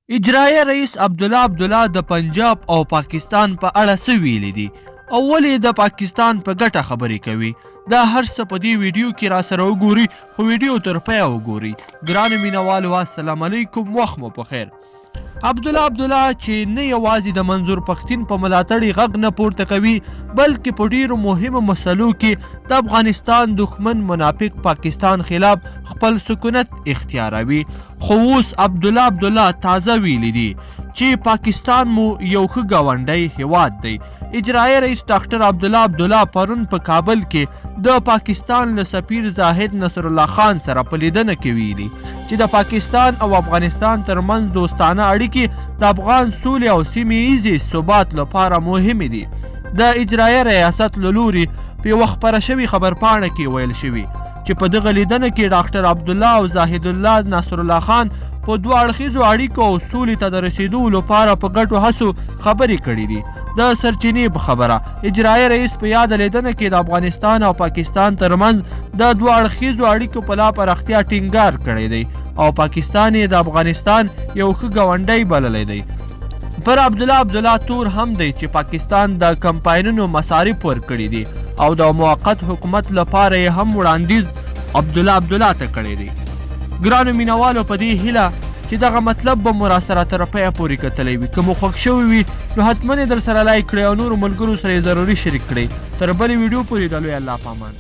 اجرایه رئیس عبدالله عبدالله د پنجاب او پاکستان په اړه څه ویلي دي او ولې د پاکستان په ګټه خبرې کوي؟ دا هر څه په دې ویډیو کې را سره وګوري، خو ویډیو تر پایه وګوري. ګرانو مینوالو، السلام علیکم، وخت مو په خیر. عبدالله عبدالله چې نه یوازې د منظور پښتین په ملاتړ غږ نه پورته کوي، بلکې په ډیرو مهمو مسلو کې د افغانستان دښمن منافق پاکستان خلاف خپل سکونت اختیاروي. خو اوس عبدالله عبدالله تازه ویلي دي چې پاکستان مو یو ښه ګاونډی هیواد دی. اجرایي رئیس ډاکټر عبدالله عبدالله پرون په کابل کې د پاکستان له سفیر زاهد نصرالله خان سره په لیدنه کې ویلي چې د پاکستان او افغانستان ترمنځ دوستانه اړیکې د افغان سولې او سیمې ییزې ثبات لپاره مهمې دي. د اجرایي ریاست له لوري په یوه خپره شوې خبرپاڼه کې ویل شوي چې په دغه لیدنه کې ډاکټر عبدالله او زاهدالله ناصرالله خان په دوه اړخیزو اړیکو او سولې ته د رسېدو لپاره په ګډو هڅو خبرې کړې دي. د سرچینې په خبره، اجرایي رئیس په یاده لیدنه کې د افغانستان او پاکستان ترمنځ د دوه اړخیزو اړیکو په لا پراختیا ټینګار کړی دی او پاکستان یې د افغانستان یو ښه ګاونډی بللی دی. پر عبدالله عبدالله تور هم دی چې پاکستان د کمپاینونو مصارف ورکړي دي او د موقت حکومت لپاره یې هم وړاندیز عبدالله عبدالله ته کړی دی. ګرانو مینوالو، په دې هیله چې دغه مطلب به مو راسره تر پایه پورې کتلی وي. که مو خوښ شوی وي نو حتما یې درسره لایک کړئ او نورو ملګرو سره یې ضروري شریک کړئ. تر بلې ویډیو پورې د لوی الله په امان.